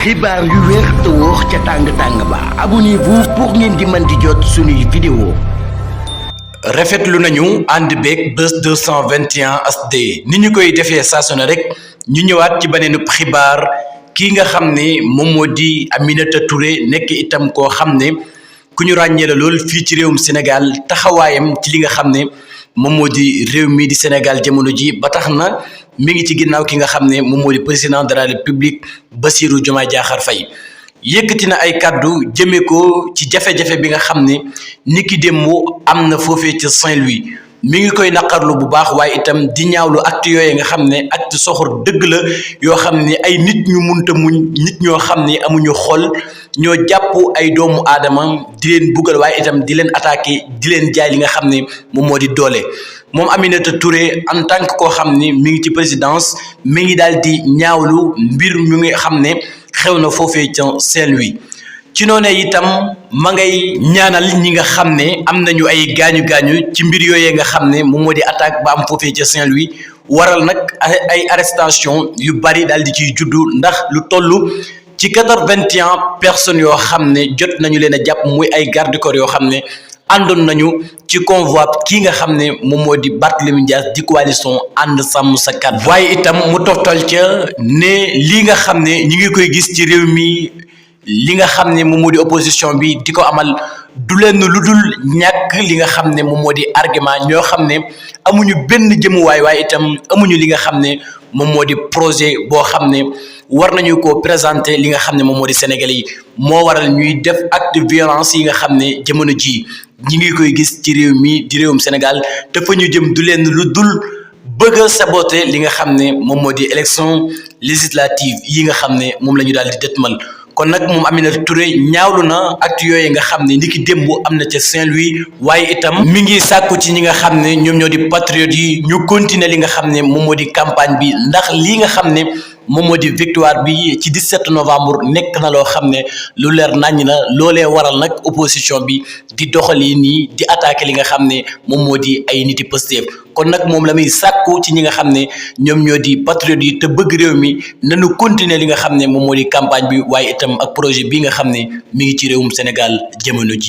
xibaar yu wér te wóor ca tàng ba abonnez-vous pour ngeen di mën di jot suñuy vidéo. rafetlu nañu ànd beeg Buzz 221 HD ni ñu koy defee saa su ne rek ñu ñëwaat ci beneen xibaar kii nga xam ne moom moo di Aminata Touré nekk itam koo xam ne ku ñu ràññee la lool fii ci réewum Sénégal taxawaayam ci li nga xam ne moom moo di réew mii di Sénégal jamono ji ba tax na mi ngi ci ginnaaw ki nga xam ne moom moo di président de la République Bassirou Diomaye Diakhar Faye yëkkati na ay kàddu jëmee ko ci jafe-jafe bi nga xam ne niki démb am na foofee ca Saint-Louis mi ngi koy naqarlu bu baax waaye itam di ñaawlu acte yooyu nga xam ne acte soxor dëgg la yoo xam ne ay nit ñu munta muñ nit ñoo xam ne amuñu xol ñoo jàpp ay doomu aadama di leen buggal waaye itam di leen attaqué di leen jaay li nga xam ne moom moo di doole moom Aminata Touré en tant que koo xam ne mi ngi ci présidence mi ngi daal di ñaawlu mbir mi nga xam ne xew na foofee ca Saint-Louis ci noonee itam ma ngay ñaanal ñi nga xam ne am nañu ay gaañu-gaañu ci mbir yooyee nga xam ne moom moo di attaque ba am foofee ca Saint-Louis waral nag ay arrestation yu bari daal di ciy juddu ndax lu toll ci 81 personnes yoo xam ne jot nañu leen a jàpp muy ay garde corps yoo xam ne àndoon nañu ci convoi kii nga xam ne moom moo di Barthélémy Dias di coalition ànd sàmm sa kàddu waaye itam mu toftal ca ne lii nga xam ne ñi ngi koy gis ci réew mi li nga xam ne moom moo di opposition bi di ko amal du leen lu dul ñàkk li nga xam ne moom moo di argument ñoo xam ne amuñu benn jëmuwaay waaye itam amuñu li nga xam ne moom moo di projet boo xam ne war nañu ko présenter li nga xam ne moom moo di Sénégalais yi moo waral ñuy def acte de violence yi nga xam ne jamono ji ñi ngi koy gis ci réew mi di réewum Sénégal te fa ñu jëm du leen lu dul bëgg a saboter li nga xam ne moom moo di élection législative yi nga xam ne moom la ñu daal di dëtmal kon nag moom Aminata Touré ñaawlu na acte yooyu nga xam ne ni ki démb am na ca Saint-Louis waaye itam mi ngi sàkku ci ñi nga xam ne ñoom ñoo di patriotes yi ñu continuer li nga xam ne moom moo di campagne bi ndax lii nga xam ne moom moo di victoire bi ci 17 novembre nekk na loo xam ne lu leer naññ na loolee waral nag opposition bi di doxali nii di attaquer li nga xam ne moom moo di ay niti Pastef kon nag moom la muy sàkku ci ñi nga xam ne ñoom ñoo di patriotes yi te bëgg réew mi nañu continuer li nga xam ne moom moo di campagne bi waaye itam ak projet bi nga xam ne mi ngi ci réewum Sénégal jamono ji